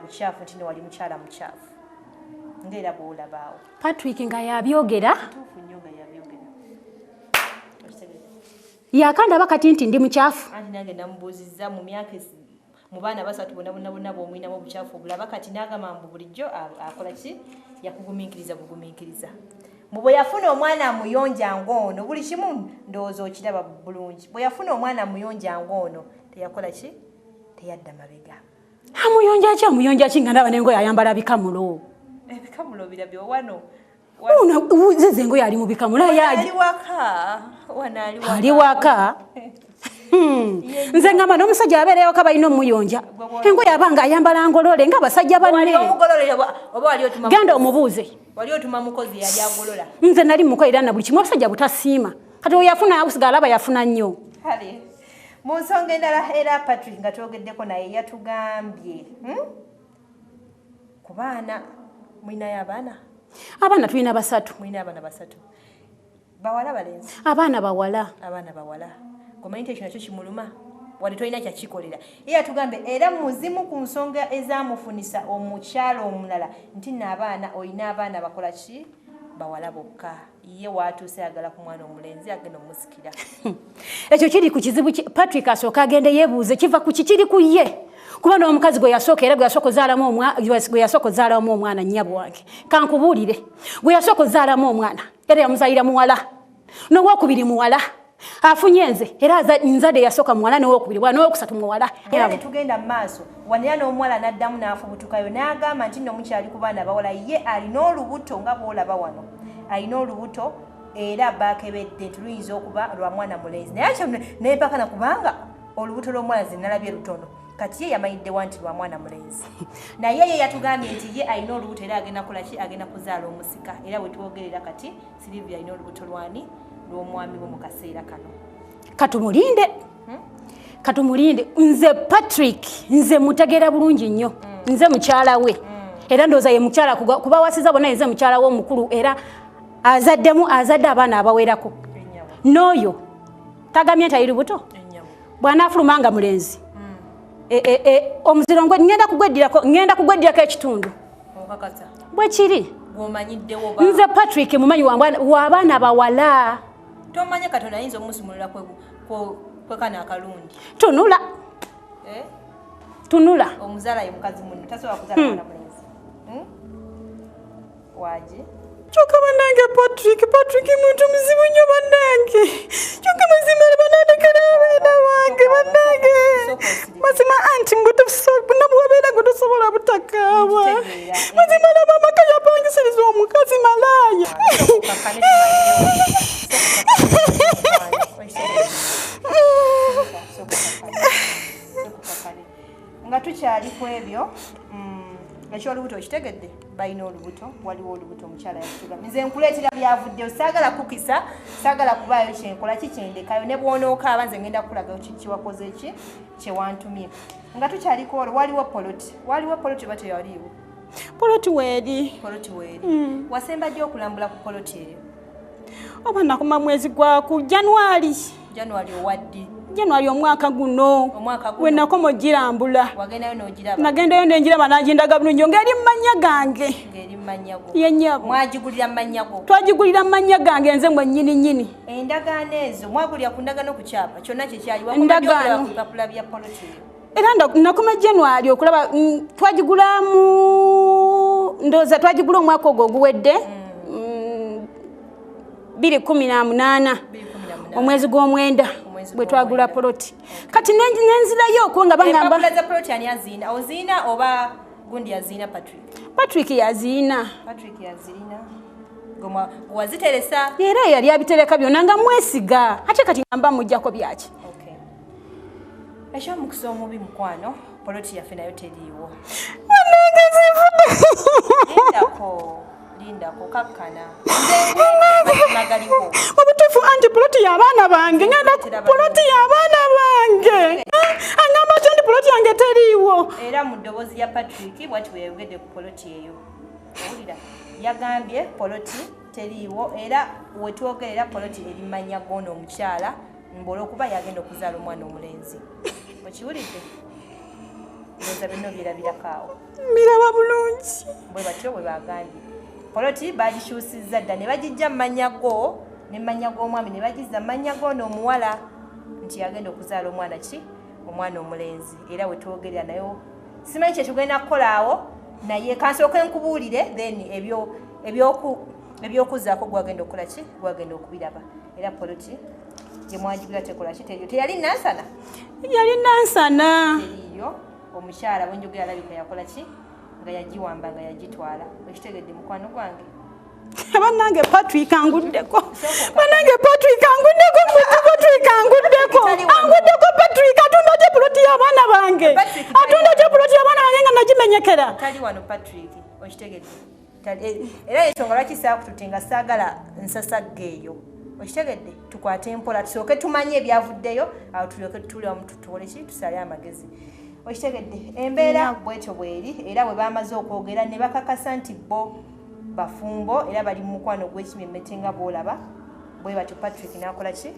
bukyafu nti nowali mukyala mukyafu ngaera bwolabaawo. Patrick nga yabyogera. Kituufu nnyo nga yabyogera. Okitegeera? Yakandaba kati nti ndi mukyafu. Anti nange namubuuzizza mu myaka mu baana basatu bonna bonna bonna bw'omuyinamu obukyafu obulaba kati, n'agamba mbu bulijjo akola ki, yakugumiikiriza bugumiikiriza, mbu bwe yafuna omwana amuyonja ng'ono buli kimu, ndowooza okiraba bulungi, bwe yafuna omwana amuyonja ng'ono teyakola ki, teyadda mabega. Amuyonja ki, amuyonja ki nga ndaba nengoye ayambala bikamulo? Ebikamulo birabye wano. Ono zize engoye ali mu bikamulo. Ali waka wano, ali waka. Ali waka. Nze ngamba n'omusajja abeera ewaka balina omuyonja, engoye abanga ayambala ngolole ng'abasajja Wali banne. omugolole oba wali otuma? Genda omubuuze. Wali otuma mukozi yali agolola? Nze nali mukolera na buli kimu, abasajja butasiima. Kati oyo yafuna akusigala alaba yafuna nnyo. Kale mu nsonga endala era Patrick nga twogeddeko naye yatugambye, Ku baana mulinayo abaana? Abaana tulina basatu. Mulina abaana basatu, bawala, balenzi? Abaana bawala. Abaana bawala. Omanyi nti ekyo nakyo kimuluma, wadde tolina kyakikolera. Ye yatugambye era muzimu ku nsonga ezamufunisa omukyalo omulala nti nno abaana olina abaana bakola ki, bawala bokka, ye waatuuse ayagala ku mwana omulenzi agenda omusikira. Ekyo kiri ku kizibu Patrick asooka agende yeebuuze kiva ku kikiri ku ye, kuba n'omukazi gwe yasooka era gwe yasooka ozaalamu omwana, nnyabo wange kankubuulire, gwe yasooka ozaalamu omwana era yamuzaalira muwala, n'owokubiri muwala, afunye nze era nzadde yasooka muwala, n'owokubiri muwala, n'owokusatu muwala. Era netugenda mu maaso wano era n'omuwala n'addamu n'afubutukayo n'agamba nti nno mukyali ku baana bawala, ye alina olubuto nga bw'olaba wano, alina olubuto era bakebedde nti luyinza okuba lwa mwana mulenzi, naye ate nempakana kubanga olubuto lw'omuwala nze nalabye lutono. Kati ye yamanyiddewa nti lwa mwana mulenzi? Naye ye yatugambye nti ye alina olubuto era agenda kukola ki, agenda kuzaala omusika. Era bwe twogerera kati Silivia alina olubuto lwani, lw'omwami we mu kaseera kano. Katumulinde, katumulinde. Nze Patrick nze mutegeera bulungi nnyo. Nze mukyala we era ndowooza ye mukyala kubawasiza bonna, nze mukyala we omukulu era azaddemu, azadde abaana abawerako. Ennyabo. N'oyo tagambye nti ali lubuto? Ennyabo. Bw'anaafuluma nga mulenzi, omuziro ngenda kugweddirako, ngenda kugweddirako ekitundu. Okakasa? Bwe kiri. Gw'omanyiddewo ba Nze Patrick mumanyi w'abaana bawala. Tomanya, Katonda ayinza omusumulula kwe kano akalungi. Tunula. Eh? Tunula. Omuzaala ye mukazi munno tasobola kuzaala mwana mulenzi. Waagi. Kyokka bannange Patrick, Patrick muntu muzibu nnyo bannange. Kyokka mazima banandekera abaana bange bannange. Mazima anti nabwabeera gwe tosobola butakaaba. Nkitegeera. Mazima laba amaka yapangisiriza omukazi malaaya. Sooka okakkane tumanyewo. Sooka okakkane. Nga tukyali ku ebyo, ekyolubuto okitegedde, balina olubuto, waliwo olubuto, omukyala yakitugambye. Nze nkuleetera byavuddeyo, saagala kukisa, saagala kubaayo kyenkola kikyendekayo, ne bw'onookaaba nze ngenda kukulaga kiwakoze ki kyewantumye. Nga tukyaliko olwo, waliwo poloti, waliwo poloti oba teyaliiwo? Poloti weeri. Poloti weeri. Wasemba ddi okulambula ku poloti eyo? Oba nakoma mwezi gwaku Januari. January owaddi? Januari omwaka guno. Omwaka guno. We nakoma ogirambula. Wagendayo n'ogiraba? Nagendayo nenjiraba, nagindaga bulungi ng'eri mu mannya gange. Ng'eri mu mannya go? Ye nnyabo. Mwagigulira mu mannya go? Twagigulira mu mannya gange nze mwe nnyini nnyini. Endagaano ezo mwagulira ku ndagaano, ku kyapa kyonna kyekyali? Ndagaano. Ku bipapula bya poloti eyo? Era nakoma January okulaba, twagigula mu, ndowooza twagigula omwaka ogwo oguwedde, 2018. 2018. Omwezi gw'omwenda. Omwezi bwe twagula gw'omwenda. poloti. Kati nenzirayo okwo nga bagamba Empapula za poloti ani aziina? Oziina oba gundi yaziina, Patrick? Patrick yaziina. Patrick yazirina. Waziteresa? Era yali abitereka byonna nga mwesiga, ate kati ngamba mujjako byaki? Okay. Ekyomukisa omubi mukwano, poloti yaffe nayo teriiwo. Bannange nzivudde. Lindako, lindako, kakkana. Nze magaliwo. Mu butuufu anti poloti y'abaana bange, ngenda poloti y'abaana bange. Angamba ki nti poloti yange teriiwo? Era mu ddoboozi lya Patrick bwati bwe yayogedde ku poloti eyo. Owulira, yagambye poloti teriiwo, era wetwogerera poloti eri manya goono omukyala mbu olwokuba yagenda okuzaala omwana omulenzi. Okiwulidde? Ndowooza bino byerabirako awo. Miraba bulungi. Bwe batyo bwe bagambye. Poloti bagikyusizza dda ne bagijja mu mannya go ne mannya g'omwami ne bagizza mu mannya g'ono omuwala nti yagenda okuzaala omwana ki? Omwana omulenzi. Era we twogerera nayo simanyi kye tugenda kukola awo, naye kansooke nkubuulire then ebyokuzaako gwagenda okukola ki? Gwagenda okubiraba. Era poloti gye mwagigula tekola ki? Teriyo. Teyali Nansana? Yali Nansana. Teriyo. Omukyala bwe njogera alabika yakola ki? Nga yagiwamba nga yagitwala. Okitegedde mukwano gwange? Bannange Patrick anguddeko. Bannange Patrick anguddeko. Patrick anguddeko. Anguddeko Patrick atunda otya poloti y'abaana bange. Atunda otya poloti y'abaana bange nga nagimenyekera. Tali wano Patrick, okitegedde. Era ensonga lwaki saakututte nga saagala nsasagga eyo. Okitegedde, tukwate mpola tusooke tumanye ebyavuddeyo, awo tulyoke tutuule wamu tutukole ki? Tusale amagezi. Okitegedde, embeera bwetyo bw'eri, era bwe bamaze okwogera ne bakakasa nti bo bafumbo era bali mu mukwano gw'ekimemmete nga bw'olaba. Bwe batyo Patrick n'akola ki?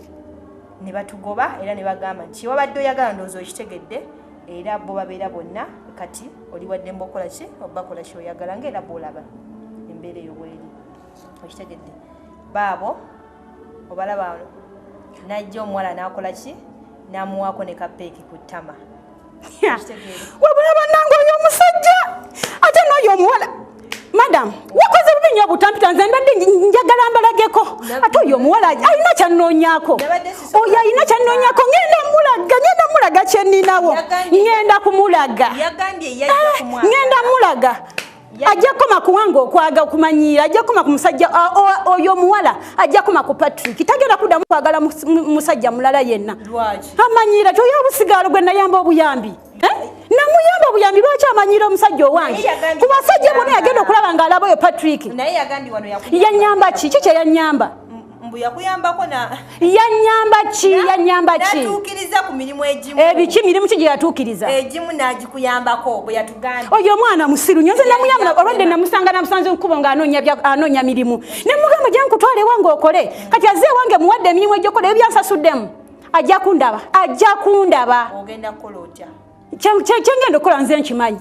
Ne batugoba era ne bagamba nti wabadde oyagala ndowooza okitegedde, era bo babeera bonna kati oli waddembe okukola ki? Obakola ky'oyagala ng'era bw'olaba embeera eyo bw'eri. Okitegedde, baabo obalaba n'ajja omuwala n'akola ki? N'amuwaako ne kapeeki ku ttama. Wabula bannange oyo omusajja ate n'oyo omuwala. Madam, wakoze bubi nnyo obutampita, nze mbadde njagala mbalageko. Ate oyo omuwala alina kyannoonyaako. Oyo alina kyannoonyaako, ngenda mulaga kye nninawo. Ngenda kumulaga. Ngenda mulaga. Ajja koma kuwanga okwaga okumanyiira, ajja koma ku musajja oyo omuwala, ajja koma ku Patrick. Tagenda kuddamu kwagala musajja mulala yenna. Amanyiira kyoyo obusigaalo gwe nayamba obuyambi. Namuyamba obuyambi, lwaki amanyiira omusajja owange? Ku basajja bonna yagenda okulaba ng'alaba oyo Patrick. Yannyamba ki? Ki kye yannyamba? Mbu yakuyambako na yannyamba ki? Yannyamba ki? Natuukiriza ku mirimu egimu. Ebiki mirimu ki gye yatuukiriza? Egimu n'agikuyambako bwe yatugambye. Oyo omwana musiru nnyo, nze namuyamba olwadde namusanga namusanze nkubo ng'anoonya anoonya mirimu. Ne mugamba gye nkutwala ewange okole. Kati azze ewange muwadde emirimu egy'okukola ebyo byansasuddemu. Ajja kundaba, ajja kundaba. Ogenda kukola otya? Kyengenda okukola nze nkimanyi.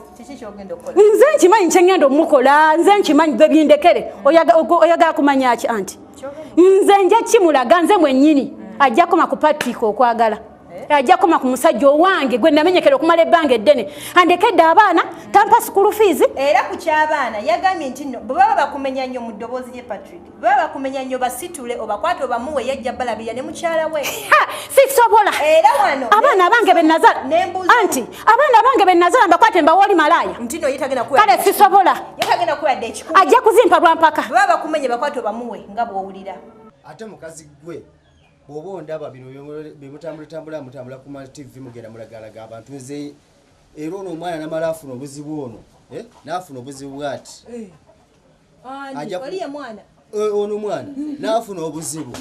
Nze nkimanyi kyengenda omukola, nze nkimanyi gwe bindekere. Oyagala kumanya ki anti? Nze nja kimulaga nze mwennyini. Ajja koma ku Patrick okwagala. Ajja koma ku musajja owange gwe namenyekera okumala ebbanga eddene. Andekedde abaana, tampa school fees. Era ku ky'abaana yagambye nti nno bwe baba bakumenya nnyo mu ddoboozi lye Patrick, bwe baba bakumenya nnyo basitule obakwate obamuwe yajja balabirira ne mukyala we. Sisobola. Era wano abaana abange be nazaala anti abaana abange be nazaala mbakwate mbawe oli malaaya. Nti nno ye tagenda kuwa. Kale sisobola. Ye tagenda kuwa dde ekikumi. Ajja kuzimpa lwa mpaka. Bwe baba bakumenye bakwate obamuwe nga bw'owulira. Ate mukazi gwe bw'oba ondaba bino bye mutambula mutambula ku ma TV mugenda mulagalaga abantu nze era ono omwana namala afuna obuzibu ono n'afuna obuzibu bw'ati. Oli ye mwana? Ono mwana n'afuna obuzibu.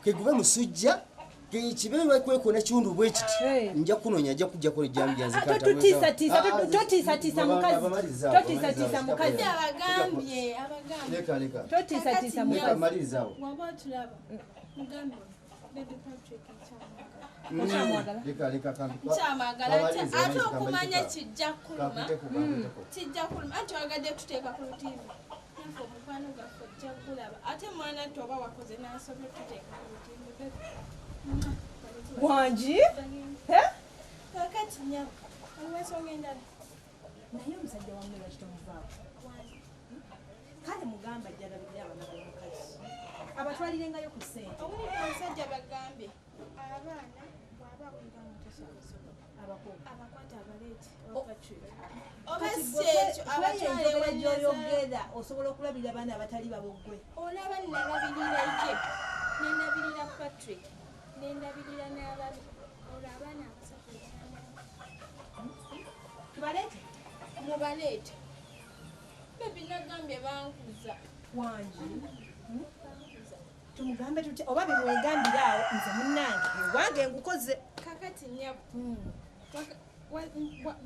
Kegube musujja kibe kwekona kiwundu bwe kiti nja kunoonya nja kujjako ejjambiya nze kata. Totiisatiisa mukazi. Totiisatiisa mukazi. Abagambye. Leka. Totiisatiisa mukazi. Leka maliriza awo. Waba otulaba. Mugambe baby Patrick nkyamwagala. Leka nkyamwagala. Ate okumanya kijja kuluma. Kijja kuluma. Ate wagadde tuteeka ku lutiimbe. Naffe omukwano gwaffe ojja kulaba. Ate mwana toba wakoze n'asobye tuteeka ku lutimbe. Wangi? Kakati nnyabo, waliwo ensonga endala. Naye omusajja wammwe lwaki tomuvaako? Kale mugamba ajja alabirire abaana b'omukazi. Abatwalirengayo ku ssente. Owulidde omusajja bagambye abaana bw'aba awulira nga tasobola abakwata abaleete oba Patrick. Oba si ekyo abatwale wa gy'oyogera osobola okulabirira abaana abatali babo ggwe. Olaba nnalabirira ye, ne ndabirira Patrick, ne ndabirira n'ababi. Olwo abaana abasatu tubaleete? Mubaleete. Bebi nagambye bankuza. Wangi? Tumugambe tutya oba bimwegambire awo nze munnange wange ngukoze. Kakati nnyabo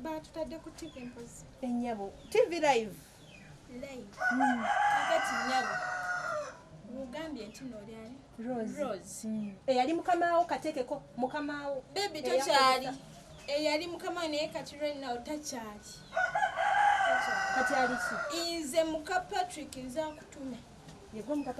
batutadde ku TV mpozi. Ennyabo TV live. Live. Kakati nnyabo mugambye nti nno oli ani? Rose. Eyali mukamaawo kateekeko mukamaawo. Bebi tokyali. Eyali mukama naye kati right now takyali. Kati ali ki? Nze muka Patrick, nze akutume. Yegwe muka.